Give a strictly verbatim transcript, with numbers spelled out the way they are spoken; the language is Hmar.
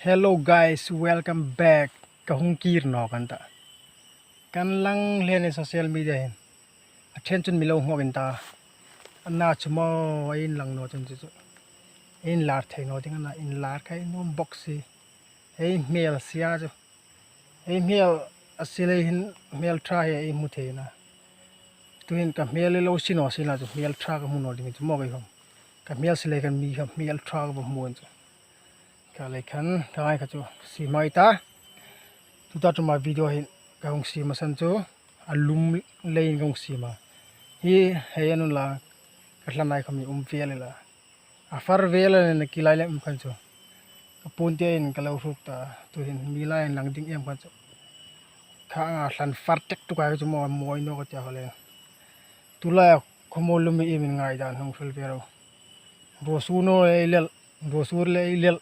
Hello guys, welcome back. Ka hung kir nawk an ta. Kan lang hle ni social media hin. A ṭhen chun mi lo nghawk in ta. A na chu maw, a inlang naw chun chu chu. Inlar thei naw ding a na, inlar kha i nuom bawk si. Hei hmel sia chu. Hei hmel a si lei hin hmel ṭha hi ei hmu thei na. Tuhin ka hmel lo si naw si na chu hmel ṭha ka hmu naw ding chu maw kei khom. Ka hmel si lei khan mi kha hmel ṭha ka hmu an chu. Ka lei khan ka ngai kha chu si mai ta. Tuta tuma video hin ka hung si masan chu a lum leiin ka hung si ma. Hi hei an la ka hlan ai kha mi um vel la. A far vel a na kilai lem khan chu. Ka pun te in ka lo hruk ta. Tuhin mi lai lang ding em khan chu. Kha nga hlan far tek tu kai chu maw mawi naw ka tia ka le. Tulai a khomo lum mi imin ngai dan hung hril ve ro. Ruo su naw le lel, ruo su le lel.